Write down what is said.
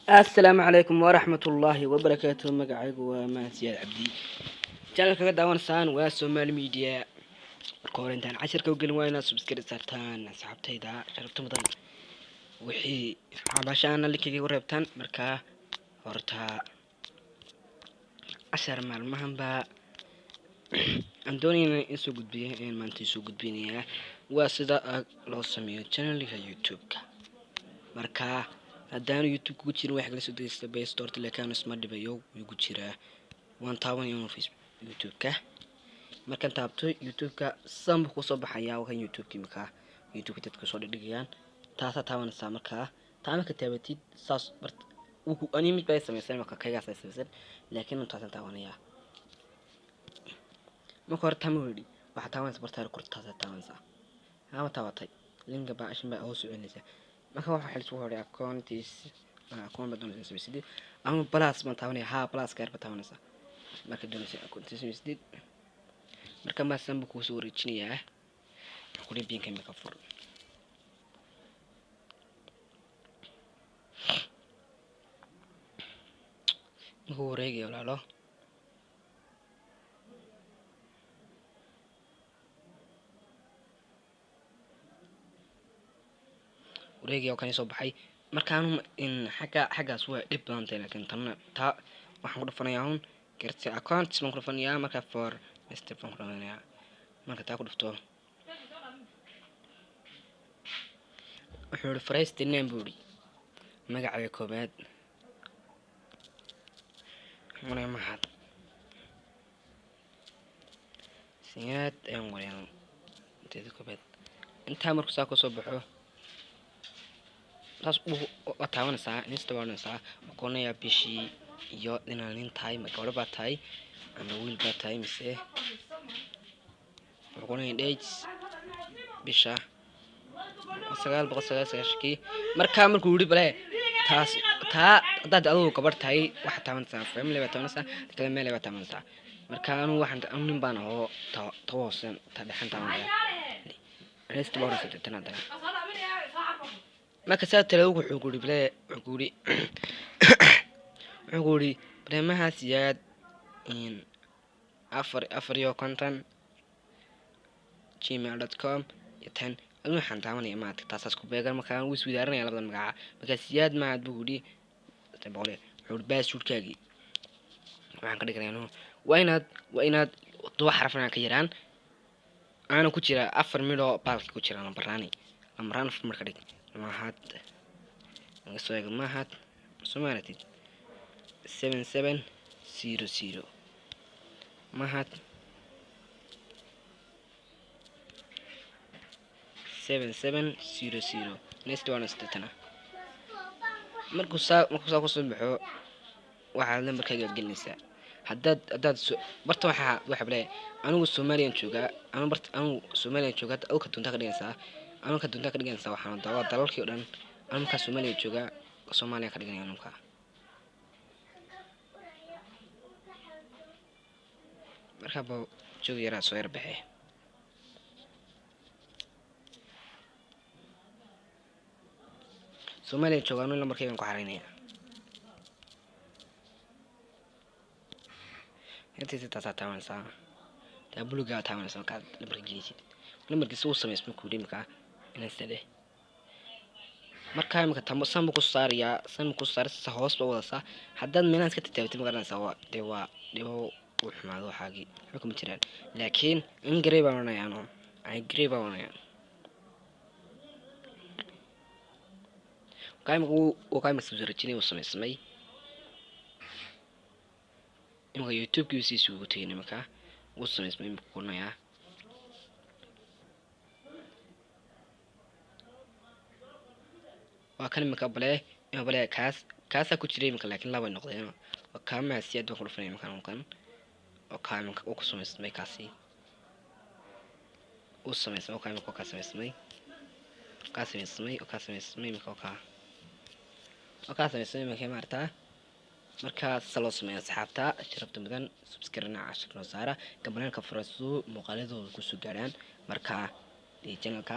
Asalaamu calaykum waraxmatullaahi wabarakaatu. Magacaygu waa Mahad Siyaad Cabdi, channelka ka daawanaysaan waa Somaali Media. Marka hore, intaan cashirka u gelin, waa inaad subscribe saartaan, asxaabtayda sharafta mudan. Wixii xabashaana linkiga igu reebtaan. Markaa horta cashar maalmahan baa aan doonayna in soo gudbiya, in maanta soo gudbinayaa, waa sida loo sameeyo channelka YouTube-ka. Marka haddaanu YouTube kugu jirin, waxay kala soo degeysta Play Store, laakiin isma dhibayo, wuu ku jiraa. Waan taabanaya inuu Facebook YouTube-ka. Markaan taabto YouTube-ka, san buu kusoo baxayaa. Waa kan YouTube-ki. Markaa YouTube-ka dadka soo dhigdhigayaan, taasaa taabanaysaa. Markaa taa marka taabatid, saas ani mid baa samaysan, marka kaygaas ay samaysan, laakiin taasaan taabanayaa. Marka hore tama yidhi, waxaa taabanaysa bartaar kurtaasaa taabanaysaa ama taabatay linka baa ashin baa hoos soconaysaa. Marka waxaa xil isku horay accounts, account baa doonaysa samaysidid ama plus baan taabanaya. Haa, plus gaar baa taabanaysaa marka doonaysa account samaysidid. Marka maasan buu kuusoo wareejinayaa kuri binka imika fur. Markuu wareegaya, walaalo, wareegaya oo kani soo baxay. Markaanu in xagga xaggaas waa dhib badan tahay, laakiin tanna taa waxaan ku dhufanayaa un create accounts baan ku dhufanayaa. Marka for step baan ku dhufanayaa. Marka taa ku dhufto, wuxuu yihi "First name" buu yihi, magacaaga koobaad. Mune Mahad Siyaad ayaan qoraya inteeda koobaad. Intaa markuu saa kusoo baxo, saas waa taabanaysaa, insta baa odhanaysaa. Wuxuu bishii iyo inaad nin tahay ma gabadho baa tahay ama wiil baa tahay, mise wuxuu qoranaya dates, bisha 999-kii. Markaa markuu yidhi bale taas taa, haddaad adigu gabadh tahay, waxaad taabanaysaa female baa taabanaysaa, kale male baa taabanaysaa. Marka anu waxaan anu nin baan ahoo, ta ta hoosen ta dhexan taabanaya, next baa odhanaysaa tan haddana. Marka saa tale, wuxuu ku yidhi bale, wuxuu ku yidhi barnaamijha Siyaad 454 gmail.com iyo tan adu waxaan taabanaya maadka taasaas ku beegan. Markaa wuu iswidaaranaya labadan magaca. Markaa Siyaad Mahad buu yidhi boqol. Wuxuu yidhi passwordkaagii waxaan ka dhiganayaa waa inaad todoba xarafna ka yaraan, aana ku jira afar midhoo baalki ku jira lambaraani, lambaraan afar midh ka dhig. Mahad naga soo eega, Mahad soo maaratid 7700, Mahad 7700, next one sideetana. Markuu saa kusoo baxo, waxaad lambarkaaga gelinaysaa. Haddaad barta waxaa bale, anigu Somaliyan joogaa ama barta anigu Somaliyan joogaa, adigu ka doontaa ka dhigaysaa, anigu ka doontaa ka dhigaysaa. Waxaan waa dalalkii oo dhan. Anigu markaa Soomaaliya joogaa, Soomaaliya ka dhiganaya anigu. Markaa ba joog yaraa soo yar baxe. Soomaaliya joogaa, anigu lambarkaygan ku xaraynaya. Intiisa taasaa taabanaysaa, taa bulugaa taabanaysaa markaad lambarka gelinaysid. Lambarkiisa uu samaysma ku yidhi markaa inasta dheh. Markaa imika tamo san buu ku saarayaa, san buu ku saara, hoos ba wadasaa. Haddaad meelahan iska titaabatid, ma garanaysaa, waa dee waa dhibo uu xumaado waxaagii, waxba kuma jiraan. Laakiin in grey baan odhanayaa, ano ay grey baan odhanayaa. Markaa imika wuu kaa imika soo rajinay, uu samaysmay imika. YouTube-kii siisi ugu tegay imika, wuu samaysmay imika kunayaa. Waa kan imika bale ima bale, kaas kaasaa ku jiray imika, laakiin laba noqdeen. Waa kaa Mahasiyaad baan ku dhufanaya imika kan oo kaa imika uu ku samaysmay, kaasi uu samaysmay oo kaa imika kaa samaysmay, kaa samaysmay oo kaa samaysmay imika, oo kaa oo kaa samaysmay imika maartaa. Markaa sida loo sameeya, asxaabta sharafta mudan, subscribe cashar noo saara, gambaleelka furasuu muuqaaladooda kusoo gaarhaan. Markaa dee channelka.